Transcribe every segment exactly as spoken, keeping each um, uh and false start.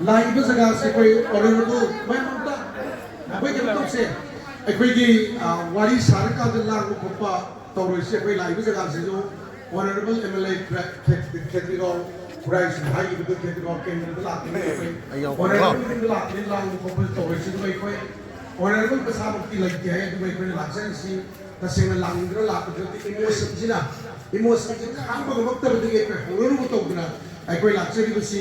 ꯂꯥꯛꯏꯕ ꯖꯒꯥꯁꯦ ꯑꯩꯈꯣꯏ ꯑꯣꯅꯔꯦꯕꯜ ꯃꯌꯥꯝ ꯑꯝꯇ ꯑꯩꯈꯣꯏ ꯀꯩꯅꯣ ꯇꯧꯁꯦ꯫ ꯑꯩꯈꯣꯏꯒꯤ, ꯑ, ꯋꯥꯔꯤ ꯁꯥꯔꯀꯥꯟꯗ ꯂꯥꯡꯕ ꯈꯣꯠꯄ ꯇꯧꯔꯣꯏꯁꯦ꯫ ꯑꯩꯈꯣꯏ ꯂꯥꯛꯏꯕ ꯖꯒꯥꯁꯤꯁꯨ ꯑꯣꯅꯔꯦꯕꯜ ꯑꯦꯝ ꯑꯦꯜ ꯑꯦ ꯈꯦꯇ꯭ꯔꯤꯒꯥꯎ ꯈꯨꯔꯥꯏꯁꯤꯡ ꯍꯥꯏꯈꯤꯕꯗꯨ ꯈꯦꯇ꯭ꯔꯤꯒꯥꯎ ꯀꯦꯟꯗ꯭ꯔꯗ ꯂꯥꯛꯄꯅꯤ꯫ ꯑꯩꯈꯣꯏ ꯑꯩ ꯌꯥꯎꯕꯅꯤꯀꯣ꯫ ꯑꯣꯅꯔꯦꯕꯜ ꯌꯨꯝꯗ ꯂꯥꯛꯄꯅꯤ, ꯂꯥꯡꯕ ꯈꯣꯠꯄ ꯇꯧꯔꯣꯏꯁꯦ꯫ ꯑꯗꯨꯒ ꯑꯩꯈꯣꯏ ꯑꯣꯅꯔꯦꯕꯜ ꯃꯁꯥꯃꯛꯇꯤ ꯂꯩꯇꯦ ꯍꯥꯏ꯫ ꯑꯗꯨꯒ ꯑꯩꯈꯣꯏꯅ ꯂꯥꯛꯆꯔꯤꯁꯤ ꯇꯁꯦꯡꯅ ꯂꯥꯛꯅꯤꯡꯗꯅ ꯂꯥꯛꯄꯗꯨ ꯅꯠꯇꯦ꯫ ꯏꯃꯣꯁꯟꯁꯤꯅ, ꯏꯃꯣꯁꯟꯁꯤ ꯈꯥꯡꯕ ꯉꯝꯃꯛꯇꯕꯗꯒꯤ ꯑꯩꯈꯣꯏ ꯍꯧꯅꯔꯨꯕ ꯇꯧꯗꯅ ꯑꯩꯈꯣꯏ ꯂꯥꯛꯆꯔꯤꯕꯁꯤ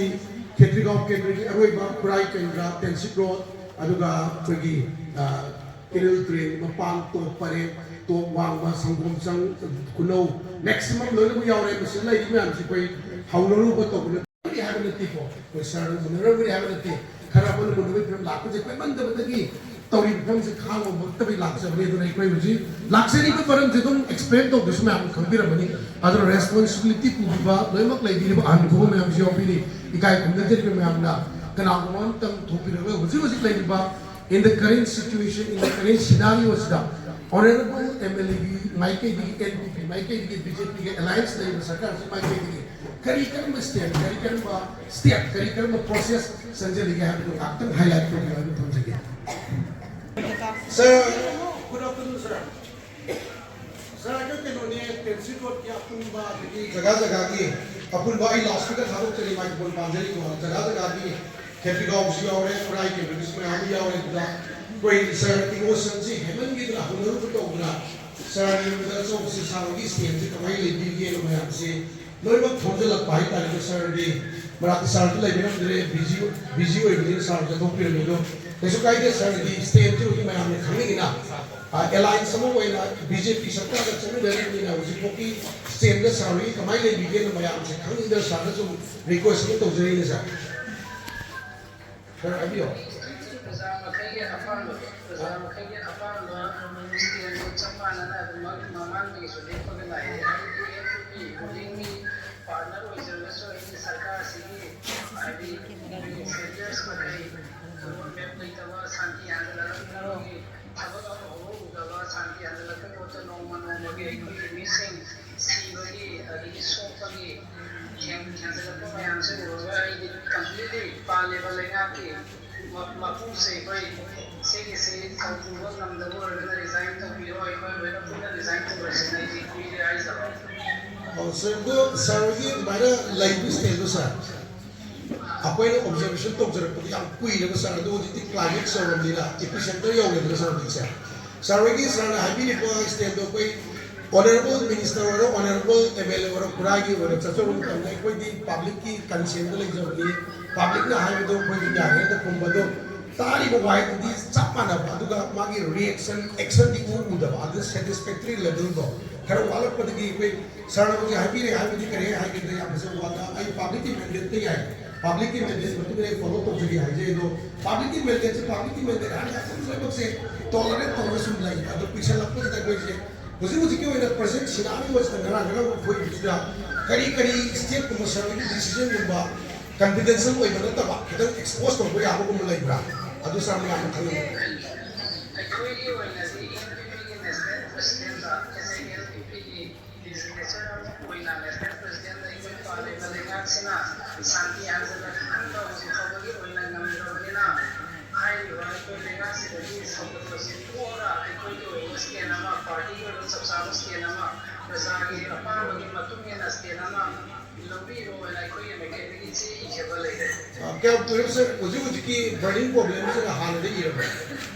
ꯈꯦꯇ꯭ꯔꯤꯒꯥꯎ ꯀꯦꯟꯗ꯭ꯔꯒꯤ ꯑꯔꯣꯏꯕ ꯈꯨꯔꯥꯏ ꯀꯦꯟꯗ꯭ꯔ, ꯇꯦꯟꯁꯤꯠ ꯔꯣꯗ, ꯑꯗꯨꯒ ꯑꯩꯈꯣꯏꯒꯤ, ꯑ, ꯀꯦꯅꯦꯜ ꯇꯨꯔꯦꯜ ꯃꯄꯥꯟ, ꯇꯣꯞ ꯄꯔꯦꯡ, ꯇꯣꯞ ꯋꯥꯡꯃ, ꯁꯪꯒꯣꯝ ꯆꯪ, ꯈꯨꯅꯧ, ꯃꯦꯛꯁꯤꯃꯝ ꯂꯣꯏꯅꯃꯛ ꯌꯥꯎꯔꯦ꯫ ꯃꯁꯤꯗ ꯂꯩꯔꯤꯕ ꯃꯌꯥꯝꯁꯤ ꯑꯩꯈꯣꯏ ꯍꯧꯅꯔꯨꯕ ꯇꯧꯕꯅ ꯍꯥꯏꯕ ꯅꯠꯇꯦꯀꯣ, ꯑꯩꯈꯣꯏ ꯁꯥꯔꯅ ꯎꯅꯔꯝꯒꯅꯤ ꯍꯥꯏꯕ ꯅꯠꯇꯦ꯫ ꯈꯔ ꯑꯃꯅ ꯎꯅꯕꯒꯤ ꯐꯤꯕꯝ ꯂꯥꯛꯄꯁꯦ ꯀꯨꯏꯃꯟꯗꯕꯗꯒꯤ ꯇꯧꯔꯤꯕ ꯐꯤꯕꯝꯁꯦ ꯈꯥꯡꯕ ꯉꯝꯃꯛꯇꯕꯒꯤ ꯂꯥꯛꯆꯕꯅꯤ꯫ ꯑꯗꯨꯅ ꯑꯩꯈꯣꯏ ꯍꯧꯖꯤꯛ ꯂꯥꯛꯆꯔꯤꯕ ꯃꯔꯝꯁꯦ ꯑꯗꯨꯝ ꯑꯦꯛꯁꯄ꯭ꯂꯦꯟ ꯇꯧꯗ꯭ꯔꯁꯨ ꯃꯌꯥꯝ ꯈꯪꯕꯤꯔꯝꯃꯅꯤ꯫ ꯑꯗꯨꯅ ꯔꯦꯁꯄꯣꯟꯁꯤꯕꯤꯂꯤꯇꯤ ꯄꯨꯕꯤꯕ ꯂꯣꯏꯅꯃꯛ ꯂꯩꯕꯤꯔꯤꯕ ꯑꯍꯟ ꯈꯨꯕ ꯃꯌꯥꯝꯁꯨ ꯌꯥꯎꯕꯤꯔꯤ꯫ ꯏꯀꯥꯏ ꯈꯨꯝꯅꯖꯔꯤꯕ ꯃꯌꯥꯝꯅ ꯀꯅꯥꯒꯨꯝꯕ ꯑꯃꯇꯪ ꯊꯣꯛꯄꯤꯔꯒ ꯍꯧꯖꯤꯛ ꯍꯧꯖꯤꯛ ꯂꯩꯔꯤꯕ in the current situation, in the current scenario ꯑꯁꯤꯗ ꯑꯣꯅꯔꯦꯕꯜ ꯑꯦꯝ ꯑꯦꯜ ꯑꯦꯒꯤ ꯃꯥꯏꯀꯩꯗꯒꯤ, ꯑꯦꯟ ꯄꯤ ꯄꯤ ꯃꯥꯏꯀꯩꯗꯒꯤ, ꯕꯤ ꯖꯦ ꯄꯤꯒꯤ ꯑꯦꯂꯥꯏꯟꯁ ꯂꯩꯔꯤꯕ ꯁꯔꯀꯥꯔꯁꯤ ꯃꯥꯏꯀꯩꯗꯒꯤ ꯀꯔꯤ ꯀꯔꯝꯕ ꯁ꯭ꯇꯦꯞ, ꯀꯔꯤ ꯀꯔꯝꯕ ꯁ꯭ꯇꯦꯞ, ꯀꯔꯤ ꯀꯔꯝꯕ ꯄ꯭ꯔꯣꯁꯦꯁ ꯆꯪꯁꯤꯜꯂꯤꯒꯦ ꯍꯥꯏꯕꯗꯨ ꯉꯥꯛꯇꯪ ꯍꯥꯏꯂꯥꯏꯠ ꯇꯧꯕꯤꯌꯨ ꯍꯥꯏꯅ ꯊꯝꯖꯒꯦ꯫ ꯁꯥꯔ, good afternoon, sir. ꯁꯥꯔ, ꯑꯩꯈꯣꯏ ꯀꯩꯅꯣꯅꯦ, ꯇꯦꯟꯁꯤꯠ ꯔꯣꯗꯀꯤ ꯑꯄꯨꯟꯕ ꯑꯗꯒꯤ ꯖꯒꯥ ꯖꯒꯥꯒꯤ ꯑꯄꯨꯟꯕ, ꯑꯩ ꯂꯥꯎꯠ ꯁ꯭ꯄꯤꯀꯔ ꯊꯥꯗꯣꯛꯆꯔꯤ, ꯃꯥꯏꯀ꯭ꯔꯣꯐꯣꯟ ꯄꯥꯟꯖꯔꯤꯀꯣ, ꯖꯒꯥ ꯖꯒꯥꯒꯤ ꯈꯦꯇ꯭ꯔꯤꯒꯥꯎꯁꯨ ꯌꯥꯎꯔꯦ, ꯈꯨꯔꯥꯏ ꯀꯦꯟꯗ꯭ꯔꯒꯤꯁꯨ ꯃꯌꯥꯝ ꯑꯃ ꯌꯥꯎꯔꯦ꯫ ꯑꯗꯨꯗ ꯑꯩꯈꯣꯏ ꯁꯥꯔ ꯏꯃꯣꯁꯟꯁꯤ ꯍꯦꯟꯃꯟꯈꯤꯗꯅ ꯍꯧꯅꯔꯨꯕ ꯇꯧꯗꯅ ꯁꯥꯔꯒꯤ ꯌꯨꯝꯗ ꯆꯧꯁꯤ ꯁꯥꯕꯒꯤ ꯁ꯭ꯇꯦꯟꯁꯤ ꯀꯃꯥꯏꯅ ꯂꯩꯕꯤꯒꯦꯅ ꯃꯌꯥꯝꯁꯤ ꯂꯣꯏꯅꯃꯛ ꯊꯣꯝꯖꯤꯜꯂꯛꯄ ꯍꯥꯏꯇꯥꯔꯦꯀꯣ꯫ ꯁꯥꯔꯗꯤ ꯃꯅꯥꯛꯇ ꯁꯥꯔꯁꯨ ꯂꯩꯕꯤꯔꯝꯗ꯭ꯔꯦ, ꯕꯤꯖꯤ, ꯕꯤꯖꯤ ꯑꯣꯏꯕꯅꯤꯅ ꯁꯥꯔ ꯆꯠꯊꯣꯛꯄꯤꯔꯝꯃꯦ꯫ ꯑꯗꯣ ꯀꯩꯁꯨ ꯀꯥꯏꯗꯦ, ꯁꯥꯔꯒꯤ ꯁ꯭ꯇꯦꯟꯁꯤ ꯍꯧꯖꯤꯛ ꯃꯌꯥꯝꯅ ꯈꯪꯅꯤꯡꯉꯤꯅ, ꯑ, ꯑꯦꯂꯥꯏꯟꯁ ꯑꯃ ꯑꯣꯏꯅ ꯕꯤ ꯖꯦ ꯄꯤ ꯁꯔꯀꯥꯔꯒ ꯆꯠꯃꯤꯟꯅꯔꯤꯕꯅꯤꯅ ꯍꯧꯖꯤꯛꯐꯥꯎꯒꯤ ꯁ꯭ꯇꯦꯟꯗ ꯁꯥꯔ ꯍꯣꯏꯒꯤ ꯀꯃꯥꯏꯅ ꯂꯩꯕꯤꯒꯦꯅ ꯃꯌꯥꯝꯁꯦ ꯈꯪꯅꯤꯡꯗꯅ ꯁꯥꯔꯗ ꯁꯨꯝ ꯔꯤꯀ꯭ꯋꯦꯁ ꯑꯃ ꯇꯧꯖꯔꯤꯅꯦ ꯁꯥꯔ꯫ ꯈꯔ ꯍꯥꯏꯕꯤꯌꯣ꯫ ꯄ꯭ꯔꯖꯥ ꯃꯈꯩꯒꯤ ꯑꯄꯥꯝꯕ, ꯄ꯭ꯔꯖꯥ ꯃꯈꯩꯒꯤ ꯑꯄꯥꯝꯕ ꯆꯞ ꯃꯥꯟꯅꯅ ꯑꯗꯨꯃꯛ ꯃꯃꯥꯡꯗꯒꯤꯁꯨ ꯂꯦꯞꯄꯒ ꯂꯥꯛꯑꯦ꯫ ꯍꯥꯏꯕꯗꯤ ꯑꯦꯟ ꯄꯤ ꯄꯤ ꯔꯨꯂꯤꯡꯒꯤ ꯄꯥꯔꯠꯅꯔ ꯑꯣꯏꯖꯔꯒꯁꯨ ꯑꯩꯒꯤ ꯁꯔꯀꯥꯔꯁꯤꯒꯤ ꯍꯥꯏꯗꯤ ꯐꯦꯂꯤꯌꯔꯁ ꯃꯈꯩ ꯔꯣꯗ ꯃꯦꯞ ꯂꯩꯇꯕ, ꯁꯥꯟꯇꯤ ꯍꯟꯖꯤꯜꯂꯛꯇꯕꯒꯤ ꯊꯕꯛ ꯑꯃ ꯍꯧꯔꯛꯎꯗꯕ, ꯁꯥꯟꯇꯤ ꯍꯟꯖꯤꯜꯂꯛꯇꯕ ꯅꯣꯡꯃ ꯅꯣꯡꯃꯒꯤ ꯑꯩꯈꯣꯏꯒꯤ ꯃꯤꯁꯤꯡ ꯁꯤꯕꯒꯤ ꯑꯗꯒꯤ ꯁꯣꯛꯄꯒꯤ ꯍꯦꯟꯖꯜꯂꯛꯄ ꯃꯌꯥꯝꯁꯦ ꯎꯔꯒ ꯑꯩꯗꯤ ꯀꯝꯄ꯭ꯂꯤꯠꯂꯤ ꯄꯥꯜꯂꯤꯕ ꯂꯩꯉꯥꯛꯀꯤ ꯃ- ꯃꯄꯨꯁꯦ ꯑꯩꯈꯣꯏ ꯁꯤꯒꯤꯁꯤ ꯊꯧ ꯄꯨꯕ ꯉꯝꯗꯕ ꯑꯣꯏꯔꯒꯅ ꯔꯤꯖꯥꯏꯟ ꯇꯧꯕꯤꯔꯣ, ꯑꯩꯈꯣꯏ ꯂꯣꯏꯅ ꯄꯨꯟꯅ ꯔꯤꯖꯥꯏꯟ ꯇꯧꯔꯁꯦꯅ ꯑꯩꯗꯤ ꯀꯨꯏꯔꯦ ꯍꯥꯏꯖꯕ꯫ ꯑꯣ, ꯁꯥꯔ, ꯑꯗꯣ ꯁꯥꯔ ꯍꯣꯏꯒꯤ ꯑꯗꯨꯃꯥꯏꯅ ꯂꯩꯕ ꯁ꯭ꯇꯦꯖꯗꯣ, ꯁꯥꯔ, ꯑꯩꯈꯣꯏꯅ ꯑꯣꯕꯖꯔꯕꯦꯁꯟ ꯇꯧꯖꯔꯛꯄꯗ ꯌꯥꯝ ꯀꯨꯏꯔꯦꯕ, ꯁꯥꯔ꯫ ꯑꯗꯣ ꯍꯧꯖꯤꯛꯇꯤ ꯀ꯭ꯂꯥꯏꯃꯦꯛꯁ ꯌꯧꯔꯕꯅꯤꯅ, ꯏꯄꯤ ꯁꯦꯟꯇꯔ ꯌꯧꯔꯦꯗꯅ, ꯁꯥꯔ, ꯍꯧꯖꯤꯛꯁꯦ꯫ ꯁꯥꯔ ꯍꯣꯏꯒꯤ, ꯁꯥꯔꯅ ꯍꯥꯏꯕꯤꯔꯤꯕ ꯁ꯭ꯇꯦꯖꯗꯣ ꯑꯩꯈꯣꯏ ꯑꯣꯅꯔꯦꯕꯜ ꯃꯤꯅꯤꯁꯇꯔ ꯑꯣꯏꯔꯣ, ꯑꯣꯅꯔꯦꯕꯜ ꯑꯦꯝ ꯑꯦꯜ ꯑꯦ ꯑꯣꯏꯔꯣ, ꯈꯨꯔꯥꯏꯒꯤ ꯑꯣꯏꯅ ꯆꯠꯆꯔꯨꯕ ꯃꯇꯝꯗ ꯑꯩꯈꯣꯏꯗꯤ ꯄꯥꯕ꯭ꯂꯤꯛꯀꯤ ꯀꯟꯁꯦꯟꯗ ꯂꯩꯖꯕꯅꯤ꯫ ꯄꯥꯕ꯭ꯂꯤꯛꯅ ꯍꯥꯏꯕꯗꯣ ꯑꯩꯈꯣꯏꯒꯤ ꯌꯥꯔꯦꯅ ꯈꯨꯝꯕꯗꯣ, ꯇꯥꯔꯤꯕ ꯋꯥꯍꯩꯗꯨꯗꯤ ꯆꯞ ꯃꯥꯟꯅꯕ, ꯑꯗꯨꯒ ꯃꯥꯒꯤ ꯔꯤꯑꯦꯛꯁꯟ, ꯑꯦꯛꯁꯟꯗꯤ ꯎ ꯎꯗꯕ, ꯑꯗꯨ ꯁꯦꯇꯤꯁꯐꯦꯛꯇꯔꯤ ꯂꯦꯚꯦꯜꯗꯣ ꯈꯔ ꯋꯥꯠꯂꯛꯄꯗꯒꯤ ꯑꯩꯈꯣꯏ ꯁꯥꯔꯅ ꯍꯧꯖꯤꯛ ꯍꯥꯏꯕꯤꯔꯦ ꯍꯥꯏꯕꯗꯤ ꯀꯔꯤ ꯍꯥꯏꯒꯦꯗ, ꯌꯥꯝ ꯐꯖꯕ ꯋꯥꯗ, ꯑꯩ ꯄꯥꯕ꯭ꯂꯤꯛꯀꯤ ꯃꯦꯟꯗꯦꯠꯇ ꯌꯥꯏ, ꯄꯥꯕ꯭ꯂꯤꯛꯀꯤ ꯃꯦꯟꯗꯦꯠ ꯃꯇꯨꯡ ꯏꯟꯅ ꯑꯩ ꯐꯣꯂꯣ ꯇꯧꯖꯒꯦ ꯍꯥꯏꯖꯩ꯫ ꯑꯗꯣ ꯄꯥꯕ꯭ꯂꯤꯛꯀꯤ ꯃꯦꯟꯗꯦꯠꯁꯦ, ꯄꯥꯕ꯭ꯂꯤꯛꯀꯤ ꯃꯦꯟꯗꯦꯠ ꯍꯥꯏꯔꯒ ꯑꯗꯨꯝ ꯂꯣꯏꯅꯃꯛꯁꯦ ꯇꯣꯂꯔꯦꯠ ꯇꯧꯔꯒ ꯁꯨꯝ ꯂꯩ꯫ ꯑꯗꯣ ꯀꯨꯏꯁꯜꯂꯛꯄꯁꯤꯗ ꯑꯩꯈꯣꯏꯁꯦ ꯍꯧꯖꯤꯛ ꯍꯧꯖꯤꯛꯀꯤ ꯑꯣꯏꯅ ꯄ꯭ꯔꯖꯦꯟ ꯁꯤꯅꯥꯔꯤꯑꯣꯁꯤꯗ ꯉꯔꯥꯡ ꯉꯔꯥꯡ ꯑꯩꯈꯣꯏꯒꯤꯁꯤꯗ ꯀꯔꯤ ꯀꯔꯤ ꯁ꯭ꯇꯦꯞꯀꯨꯝꯕ ꯁꯔꯀꯥꯔꯒꯤ ꯗꯤꯁꯤꯖꯟꯒꯨꯝꯕ ꯀꯟꯐꯤꯗꯦꯟꯁꯤꯌꯦꯜ ꯑꯣꯏꯕ ꯅꯠꯇꯕ ꯈꯤꯇꯪ ꯑꯦꯛꯁꯄꯣꯖ ꯇꯧꯕ ꯌꯥꯕꯒꯨꯝꯕ ꯂꯩꯕ꯭ꯔꯥ? ꯑꯗꯨ ꯁꯥꯔꯅ ꯌꯥꯝꯅ ꯈꯪꯅꯤꯡꯉꯤ꯫ ꯑꯩꯈꯣꯏꯒꯤ ꯑꯣꯏꯅꯗꯤ ꯑꯦꯟ ꯄꯤ ꯄꯤꯒꯤ national ꯄ꯭ꯔꯁꯤꯗꯦꯟꯗ, S A N P ꯄꯤꯒꯤ ꯂꯤꯖꯤꯁꯂꯦꯆꯔ ꯑꯃ ꯑꯣꯏꯅ ꯅꯦꯁꯅꯦꯜ ꯄ꯭ꯔꯁꯤꯗꯦꯟꯗ ꯑꯩꯈꯣꯏ ꯄꯥꯜꯂꯤꯕ ꯂꯩꯉꯥꯛꯁꯤꯅ ꯁꯥꯟꯇꯤ ꯍꯟꯖꯤꯜꯂꯛꯍꯟꯕ ꯍꯧꯖꯤꯛ ꯐꯥꯎꯕꯒꯤ ꯑꯣꯏꯅ ꯉꯝꯗ꯭ꯔꯕꯅꯤꯅ, ꯍꯥꯏꯔꯤꯕ ꯑꯩꯈꯣꯏ ꯂꯩꯉꯥꯛꯁꯤꯗꯒꯤ ꯁꯧꯒꯠꯄꯁꯤ ꯊꯣꯛꯑꯒ ꯑꯩꯈꯣꯏꯒꯤ ꯑꯣꯏꯕ ꯁ꯭ꯇꯦꯟ ꯑꯃ, ꯄꯥꯔꯇꯤꯒꯤ ꯑꯣꯏꯕ ꯆꯞ ꯆꯥꯕ ꯁ꯭ꯇꯦꯟ ꯑꯃ, ꯄ꯭ꯔꯖꯥꯒꯤ ꯑꯄꯥꯝꯕꯒꯤ ꯃꯇꯨꯡ ꯏꯟꯅ ꯁ꯭ꯇꯦꯟ ꯑꯃ ꯂꯧꯕꯤꯌꯣꯅ ꯑꯩꯈꯣꯏꯒꯤ ꯃꯥꯏꯀꯩꯗꯒꯤ ꯆꯦ ꯏꯖꯕ ꯂꯩꯔꯦ꯫ ꯑ, ꯀꯌꯥꯝ ꯀꯨꯏꯔꯕ ꯁꯥꯔ? ꯍꯧꯖꯤꯛ ꯍꯧꯖꯤꯛꯀꯤ ꯕꯔꯅꯤꯡ ꯄ꯭ꯔꯣꯕ꯭ꯂꯦꯝꯁꯤꯅ ꯍꯥꯟꯅꯗꯒꯤ ꯏꯔꯕ꯭ꯔꯥ?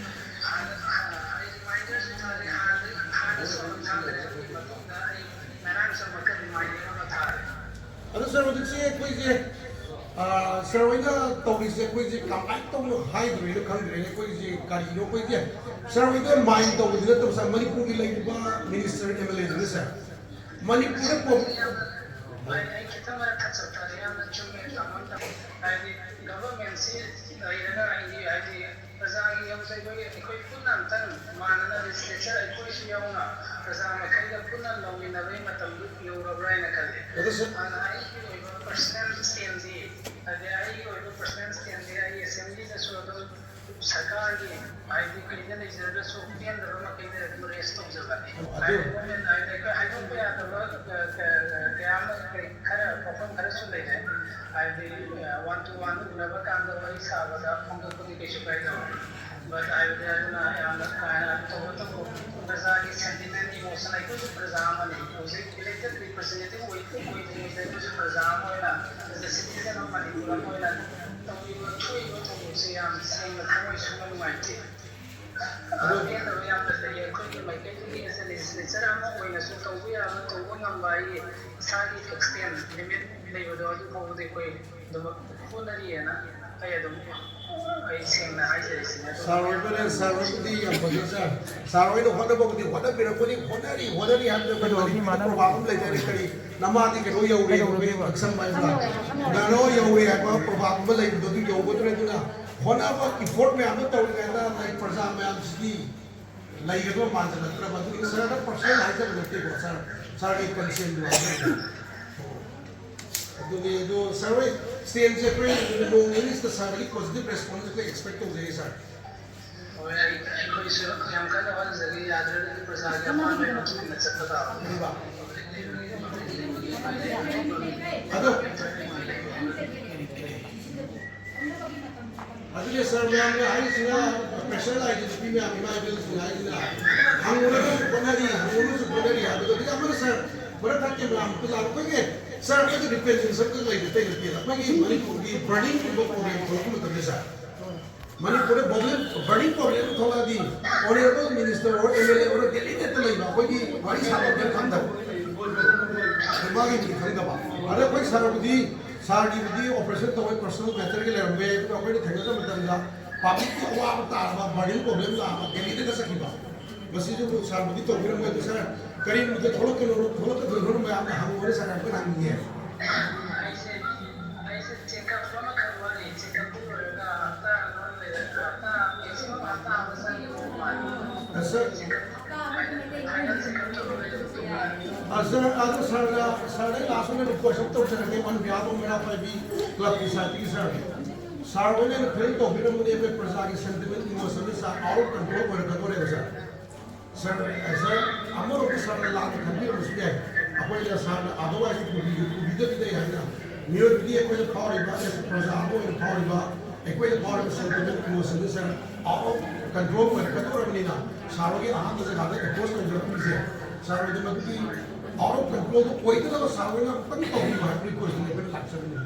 ꯍꯥꯟꯅ, ꯑ, ꯑꯩ ꯔꯤꯃꯥꯏꯟꯗꯔꯁꯨ ꯊꯥꯔꯦ, ꯍꯥꯟꯅꯗꯒꯤ, ꯍꯥꯟꯅꯁꯨ ꯑꯗꯨꯝ ꯊꯥꯈ꯭ꯔꯦ꯫ ꯑꯗꯨꯒꯤ ꯃꯇꯨꯡꯗ ꯑꯩ ꯉꯔꯥꯡꯁꯨ ꯑꯃꯨꯛꯀ ꯔꯤꯃꯥꯏꯟꯗꯔ ꯑꯃ ꯊꯥꯔꯦ꯫ ꯑꯗꯣ ꯁꯥꯔ, ꯍꯧꯖꯤꯛꯁꯦ ꯑꯩꯈꯣꯏꯁꯦ, ꯑ, ꯁꯥꯔ ꯍꯣꯏꯅ ꯇꯧꯔꯤꯁꯦ ꯑꯩꯈꯣꯏꯁꯦ ꯀꯃꯥꯏꯅ ꯇꯧꯅ ꯍꯥꯏꯗꯣꯏꯅꯣ ꯈꯪꯗ꯭ꯔꯦꯅꯦ꯫ ꯑꯩꯈꯣꯏꯁꯦ ꯀꯔꯤꯅꯣ ꯑꯩꯈꯣꯏꯁꯦ? ꯁꯥꯔ ꯍꯣꯏꯗ ꯃꯥꯏꯟ ꯇꯧꯕꯗꯤ ꯅꯠꯇꯕ, ꯁꯥꯔ, ꯃꯅꯤꯄꯨꯔꯒꯤ ꯂꯩꯔꯤꯕ ꯃꯤꯅꯤꯁꯇꯔ, ꯑꯦꯝ ꯑꯦꯜ ꯑꯦꯁꯤꯡꯁꯦ ꯃꯅꯤꯄꯨꯔꯗ ꯄꯣ- ꯑꯩ, ꯑꯩ ꯈꯤꯇꯪ ꯃꯔꯛ ꯊꯠꯆ ꯇꯥꯔꯦ꯫ ꯌꯥꯝꯅ ꯆꯨꯝꯃꯦ, ꯇꯥꯃꯣꯅ ꯇꯧ-, ꯍꯥꯏꯗꯤ ꯒꯚꯔꯟꯃꯦꯟꯁꯤ ꯂꯩꯔꯒ ꯍꯥꯏꯗꯤ, ꯍꯥꯏꯗꯤ ꯄ꯭ꯔꯖꯥꯒꯤ ꯌꯨꯝꯁ ꯑꯩꯈꯣꯏ, ꯑꯩꯈꯣꯏ ꯄꯨꯟꯅ ꯑꯝꯇꯪ ꯃꯥꯟꯅꯅ ꯂꯤꯖꯤꯁꯂꯦꯆꯔ ꯑꯩꯈꯣꯏꯁꯨ ꯌꯥꯎꯅ ꯄ꯭ꯔꯖꯥ ꯃꯈꯩꯒ ꯄꯨꯟꯅ ꯂꯧꯃꯤꯟꯅꯕꯒꯤ ꯃꯇꯝꯗꯨ ꯌꯧꯔꯕ꯭ꯔꯥ ꯍꯥꯏꯅ ꯈꯜꯂꯤ꯫ ꯑꯗꯨꯁꯨ ꯑꯗꯨꯅ ꯑꯩꯒꯤ ꯑꯣꯏꯕ ꯄꯔꯁꯅꯦꯜ ꯁ꯭ꯇꯦꯟꯗꯤ, ꯍꯥꯏꯗꯤ ꯑꯩꯒꯤ ꯑꯣꯏꯕ ꯄꯔꯁꯅꯦꯜ ꯁ꯭ꯇꯦꯟꯗꯤ ꯑꯩ ꯑꯦꯁꯦꯝꯕ꯭ꯂꯤꯗꯁꯨ ꯑꯗꯨꯝ ꯁꯔꯀꯥꯔꯒꯤ ꯍꯥꯏꯗꯤ ꯀꯩꯗ ꯂꯩꯖꯔꯒꯁꯨ ꯄꯦꯟꯗꯕ ꯃꯈꯩꯗ ꯑꯗꯨꯝ ꯔꯦꯁ ꯇꯧꯖꯕꯅꯤ꯫ ꯑꯗꯨ ꯍꯥꯏꯗꯤ ꯒꯣꯔꯃꯦꯟ ꯍꯥꯏꯗꯤ ꯑꯩꯈꯣꯏ ꯍꯥꯏꯗꯣꯛꯄ ꯌꯥꯗꯕ ꯀ- ꯀ- ꯀꯌꯥ ꯑꯃ ꯀꯩ ꯈꯔ ꯋꯥꯐꯝ ꯈꯔꯁꯨ ꯂꯩꯔꯦ꯫ ꯍꯥꯏꯗꯤ ꯋꯥꯟ ꯇꯨ ꯋꯥꯟ ꯎꯅꯕ ꯀꯥꯟꯗ ꯋꯥꯔꯤ ꯁꯥꯕꯗ ꯐꯣꯡꯗꯣꯛꯄꯗꯤ ꯀꯩꯁꯨ ꯀꯥꯏꯗꯕ꯫ ꯕꯠ ꯍꯥꯏꯕꯗꯤ ꯑꯗꯨꯅ ꯌꯥꯝꯅ ꯀꯥ ꯍꯦꯟꯅ ꯇꯧꯕꯇꯕꯨ ꯄ꯭ꯔꯖꯥꯒꯤ ꯁꯦꯟꯇꯤꯃꯦꯟ ꯏꯃꯣꯁꯟ, ꯑꯩꯈꯣꯏꯁꯨ ꯄ꯭ꯔꯖꯥ ꯑꯃꯅꯤ꯫ ꯍꯧꯖꯤꯛ ꯏꯂꯦꯛꯇꯦꯠ ꯔꯤꯄ꯭ꯔꯖꯦꯟꯇꯦꯇꯤꯚ ꯑꯣꯏ ꯑꯣꯏꯗ꯭ꯔꯤꯉꯩꯗ ꯑꯩꯈꯣꯏꯁꯨ ꯄ꯭ꯔꯖꯥ ꯑꯃ ꯑꯣꯏꯅ ꯑꯦꯁ ꯑꯦ ꯁꯤꯇꯤꯖꯟ ꯑꯣꯐ ꯃꯅꯤꯄꯨꯔ ꯑꯃ ꯑꯣꯏꯅ ꯇꯧꯔꯤꯕ ꯊꯣꯛꯏꯕ ꯊꯧꯗꯣꯛꯁꯦ ꯌꯥꯝ ꯁꯦꯡꯅ ꯊꯃꯣꯏ ꯁꯣꯛꯅ ꯅꯨꯡꯉꯥꯏꯇꯦ꯫ ꯑꯗꯣ ꯄꯦꯟꯗꯕ ꯌꯥꯝꯅ ꯂꯩ꯫ ꯑꯩꯈꯣꯏꯒꯤ ꯃꯥꯏꯀꯩꯗꯒꯤ ꯑꯦꯁ ꯑꯦ ꯂꯦꯖꯤꯁꯂꯦꯆꯔ ꯑꯃ ꯑꯣꯏꯅꯁꯨ ꯇꯧꯕ ꯌꯥꯕ ꯇꯧꯕ ꯉꯝꯕ ꯑꯩꯒꯤ ꯏꯁꯥꯒꯤ ꯑꯦꯛꯁꯄꯦꯟ ꯂꯤꯃꯤꯠ ꯂꯩꯕꯗꯣ ꯑꯗꯨ ꯐꯥꯎꯕꯗꯤ ꯑꯩꯈꯣꯏ ꯑꯗꯨꯝ ꯍꯣꯠꯅꯔꯤꯑꯅ ꯑꯩ ꯑꯗꯨꯝ ꯑꯩ ꯁꯦꯡꯅ ꯍꯥꯏꯖꯔꯤꯁꯤꯅꯦ꯫ ꯑꯗꯨ ꯁꯥꯔ ꯑꯣꯏꯕꯅ ꯁꯥꯔ ꯑꯣꯏꯕꯗꯤ ꯌꯥꯝ ꯐꯖꯩ ꯁꯥꯔ꯫ ꯁꯥꯔ ꯍꯣꯏꯅ ꯍꯣꯠꯅꯕꯕꯨꯗꯤ ꯍꯣꯠꯅꯕꯤꯔꯛꯄꯅꯤ, ꯍꯣꯠꯅꯔꯤ ꯍꯣꯠꯅꯔꯤ ꯍꯥꯏꯕꯗ ꯑꯩꯈꯣꯏ ꯀꯩꯗꯧꯕꯒꯤ ꯃꯅꯤꯄꯨꯔꯒꯤ ꯃꯥꯟꯅꯕ ꯄ꯭ꯔꯣꯚꯥꯕ ꯑꯃ ꯂꯩꯖꯔꯦ꯫ ꯀꯔꯤ ꯅꯃꯥꯗꯤ ꯀꯩꯅꯣ ꯌꯧꯔꯦ, ꯀꯩꯗꯧꯕꯒꯤ ꯑꯩꯈꯣꯏ ꯃꯥꯟꯅꯕ? ꯅꯛꯁꯝ ꯍꯥꯏꯕ꯭ꯔꯥ? ꯅꯅꯣ ꯌꯧꯔꯦ ꯍꯥꯏꯕ ꯄ꯭ꯔꯣꯚꯥꯕ ꯑꯃ ꯂꯩꯕꯗꯣ ꯑꯗꯨ ꯌꯧꯒꯗ꯭ꯔꯦ꯫ ꯑꯗꯨꯅ ꯍꯣꯠꯅꯕ ꯏꯐꯣꯔꯠ ꯃꯌꯥꯝꯗꯣ ꯇꯧꯔꯤꯉꯩꯗ ꯂꯩ ꯄ꯭ꯔꯖꯥ ꯃꯌꯥꯝꯁꯤꯗꯤ ꯂꯩꯒꯗꯕ ꯃꯥꯟꯁꯤꯜꯂꯛꯇ꯭ꯔꯕ꯫ ꯑꯗꯨꯒꯤ ꯁꯔꯗ ꯄꯔꯁꯅꯦꯜ ꯍꯥꯏꯖꯕ ꯅꯠꯇꯦꯀꯣ ꯁꯥꯔ, ꯁꯥꯔꯒꯤ ꯀꯟꯁꯦꯟꯗꯨ ꯍꯥꯏꯖꯕꯅꯤ꯫ ꯑꯗꯨꯅꯤ ꯑꯗꯨ ꯁꯥꯔ ꯍꯣꯏ ꯁ꯭ꯇꯦꯟꯁꯦ ꯑꯩꯈꯣꯏ ꯅꯣꯡ ꯅꯤꯅꯤꯁꯤꯗ ꯁꯥꯔꯗꯒꯤ ꯄꯣꯖꯤꯇꯤꯚ ꯔꯦꯁꯄꯣꯟꯁ ꯑꯩꯈꯣꯏ ꯑꯦꯛꯁꯄꯦꯛ ꯇꯧꯖꯩ ꯁꯥꯔ꯫ ꯍꯣꯏ, ꯑꯩ ꯑꯩꯈꯣꯏꯁꯨ ꯌꯥꯝ ꯀꯟꯅ ꯍꯣꯠꯅꯖꯒꯦ꯫ ꯌꯥꯗ꯭ꯔꯒꯗꯤ ꯄ꯭ꯔꯖꯥꯒꯤ ꯑꯄꯥꯝꯕꯒꯤ ꯃꯇꯨꯡ ꯏꯟꯅ ꯆꯠꯄ ꯇꯥꯕꯅꯤ꯫ ꯑꯗꯨꯒ ꯑꯗꯨꯅꯦ ꯁꯥꯔ ꯃꯌꯥꯝꯅ ꯍꯥꯏꯔꯤꯁꯤꯅ ꯄ꯭ꯔꯦꯁꯔ ꯂꯥꯛꯏꯁꯦ ꯅꯨꯄꯤ ꯃꯌꯥꯝ ꯏꯃꯥ ꯏꯕꯦꯜꯁꯤꯡꯅ ꯍꯥꯏꯔꯤꯁꯤꯅ ꯍꯪꯉꯨꯔꯒꯁꯨ ꯍꯣꯠꯅꯔꯤ, ꯍꯪꯉꯨꯔꯒꯁꯨ ꯍꯣꯠꯅꯔꯤ ꯍꯥꯏꯕꯗꯣ ꯑꯗꯨꯒ ꯑꯃꯅ ꯁꯥꯔ ꯃꯔꯛ ꯊꯠꯀꯦ ꯃꯌꯥꯝ ꯑꯩꯈꯣꯏ ꯁꯥꯔ ꯑꯩꯈꯣꯏꯁꯨ ꯔꯤꯄ꯭ꯔꯖꯦꯟꯇꯦꯁꯟ ꯈꯛ ꯂꯩꯕ ꯑꯇꯩ ꯅꯠꯇꯦꯗ꯫ ꯑꯩꯈꯣꯏꯒꯤ ꯃꯅꯤꯄꯨꯔꯒꯤ ꯕꯔꯅꯤꯡ ꯄ꯭ꯔꯣꯕ꯭ꯂꯦꯝ ꯊꯣꯛꯂꯛꯄ ꯃꯇꯝꯗ ꯁꯥꯔ ꯃꯅꯤꯄꯨꯔꯗ ꯄ꯭ꯔꯣꯕ꯭ꯂꯦꯝ ꯕꯔꯅꯤꯡ ꯄ꯭ꯔꯣꯕ꯭ꯂꯦꯝ ꯊꯣꯛꯂꯛꯑꯗꯤ honourable minister or M L A or ꯗꯦꯂꯤꯒꯦꯠꯇ ꯂꯩꯕ ꯑꯩꯈꯣꯏꯒꯤ ꯋꯥꯔꯤ ꯁꯥꯕ ꯑꯝꯇ ꯈꯪꯗꯕ꯫ ꯃꯥꯒꯤ ꯃꯤ ꯈꯪꯗꯕ꯫ ꯑꯗ ꯑꯩꯈꯣꯏ ꯁꯥꯔꯕꯨꯗꯤ ꯁꯥꯔꯒꯤꯕꯨꯗꯤ ꯑꯣꯄꯔꯦꯁꯟ ꯇꯧꯕꯩ ꯄꯔꯁꯣꯅꯦꯜ ꯃꯦꯇꯔꯒꯤ ꯂꯩꯔꯝꯕ ꯌꯥꯏ꯫ ꯑꯗꯨꯒ ꯑꯩꯈꯣꯏꯅ ꯊꯦꯡꯅꯖꯕ ꯃꯇꯝꯗ ꯄꯥꯕ꯭ꯂꯤꯛꯀꯤ ꯑꯋꯥꯕ ꯇꯥꯔꯕ ꯕꯔꯅꯤꯡ ꯄ꯭ꯔꯣꯕ꯭ꯂꯦꯝ ꯂꯥꯛꯑꯕ ꯗꯦꯂꯤꯗꯒ ꯆꯠꯈꯤꯕ꯫ ꯃꯁꯤꯁꯨ ꯁꯥꯔꯕꯨꯗꯤ ꯇꯧꯕꯤꯔꯝꯃꯣꯏ꯫ ꯑꯗꯨ ꯁꯥꯔ ꯀꯔꯤ ꯅꯨꯃꯤꯠꯇ ꯊꯣꯛꯂꯛꯀꯅꯣ ꯊꯣꯛꯂꯛꯀꯗꯣꯏꯅꯣ ꯃꯌꯥꯝꯅ ꯍꯪꯉꯨꯔꯦ ꯁꯥꯔ ꯑꯩꯈꯣꯏꯅ ꯍꯪꯅꯤꯡꯉꯦ꯫ ꯑꯩꯁꯦ ꯑꯩꯁꯦ ꯆꯦꯛꯑꯞ ꯑꯃꯈꯛ ꯋꯥꯠꯂꯤ꯫ ꯆꯦꯛꯑꯞꯇꯨ ꯂꯣꯏꯔꯒ ꯍꯞꯇꯥ ꯑꯃ ꯂꯩꯔꯒ ꯍꯞꯇꯥ ꯃꯦꯛꯁꯤꯃꯝ ꯍꯞꯇꯥ ꯑꯃ ꯆꯪꯒꯗꯧꯕ ꯃꯥꯜꯂꯤ꯫ ꯑꯁ, ꯁꯥꯔ, ꯑ, ꯁꯥꯔ, ꯑꯗꯣ ꯁꯥꯔꯅ, ꯁꯥꯔꯗ ꯂꯥꯁ ꯑꯣꯏꯅ ꯔꯤꯀ꯭ꯋꯦꯁ ꯑꯃ ꯇꯧꯖꯔꯛꯀꯦ, on behalf of ꯃꯩꯔꯥ ꯄꯥꯏꯕꯤ ꯀ꯭ꯂꯕꯀꯤ ꯁꯥꯏꯠꯇꯒꯤ ꯁꯥꯔ꯫ ꯁꯥꯔ ꯍꯣꯏꯅ ꯐꯤꯜ ꯇꯧꯕꯤꯔꯝꯕꯅꯦ, ꯑꯩꯈꯣꯏ ꯄ꯭ꯔꯖꯥꯒꯤ ꯁꯦꯟꯇꯤꯃꯦꯟ ꯏꯃꯣꯁꯟꯁꯦ ꯁꯥꯔ ꯑꯥꯎꯠ ꯑꯣꯐ ꯀꯟꯇ꯭ꯔꯣꯜ ꯑꯣꯏꯔꯛꯀꯗꯧꯔꯦꯕ ꯁꯥꯔ꯫ ꯁꯥꯔ, ꯁꯥꯔ, ꯑꯃꯔꯣꯝꯗ ꯁꯥꯔꯅ ꯂꯥꯟꯅ ꯈꯟꯕꯤꯔꯝꯕꯁꯨ ꯌꯥꯏ꯫ ꯑꯩꯈꯣꯏꯅ ꯁꯥꯔꯅ ꯑꯗꯨꯋꯥꯏꯁꯨ ꯄꯨꯕꯤ-, ꯄꯨꯕꯤꯗꯕꯤꯗ ꯍꯥꯏꯅ ꯃꯤꯑꯣꯏꯕꯒꯤ ꯑꯩꯈꯣꯏꯅ ꯐꯥꯎꯔꯤꯕ, ꯑꯦꯁ ꯄ꯭ꯔꯖꯥ ꯑꯃ ꯑꯣꯏꯅ ꯐꯥꯎꯔꯤꯕ, ꯑꯩꯈꯣꯏꯅ ꯐꯥꯎꯔꯤꯕ ꯁꯦꯟꯇꯤꯃꯦꯟ ꯏꯃꯣꯁꯟꯁꯦ ꯁꯥꯔ ꯑꯥꯎꯠ ꯑꯣꯐ ꯀꯟꯇ꯭ꯔꯣꯜ ꯑꯣꯏꯔꯛꯀꯗꯧꯔꯕꯅꯤꯅ ꯁꯥꯔ ꯍꯣꯏꯒꯤ ꯑꯍꯥꯟꯕ ꯖꯒꯥꯗ ꯑꯦꯄ꯭ꯔꯣꯁ ꯇꯧꯖꯔꯛꯄꯁꯦ ꯁꯥꯔ ꯍꯣꯏꯗ ꯃꯗꯨꯒꯤ ꯑꯥꯎꯠ ꯑꯣꯐ ꯀꯟꯇ꯭ꯔꯣꯜꯗꯣ ꯑꯣꯏꯗꯅꯕ ꯁꯥꯔ ꯍꯣꯏꯅ ꯑꯃꯨꯛꯇꯪ ꯇꯧꯕꯤꯌꯨ ꯍꯥꯏꯕ ꯔꯤꯀ꯭ꯋꯦꯁꯇꯨꯅꯤ ꯑꯩꯈꯣꯏꯅ ꯂꯥꯛꯆꯕꯅꯤ꯫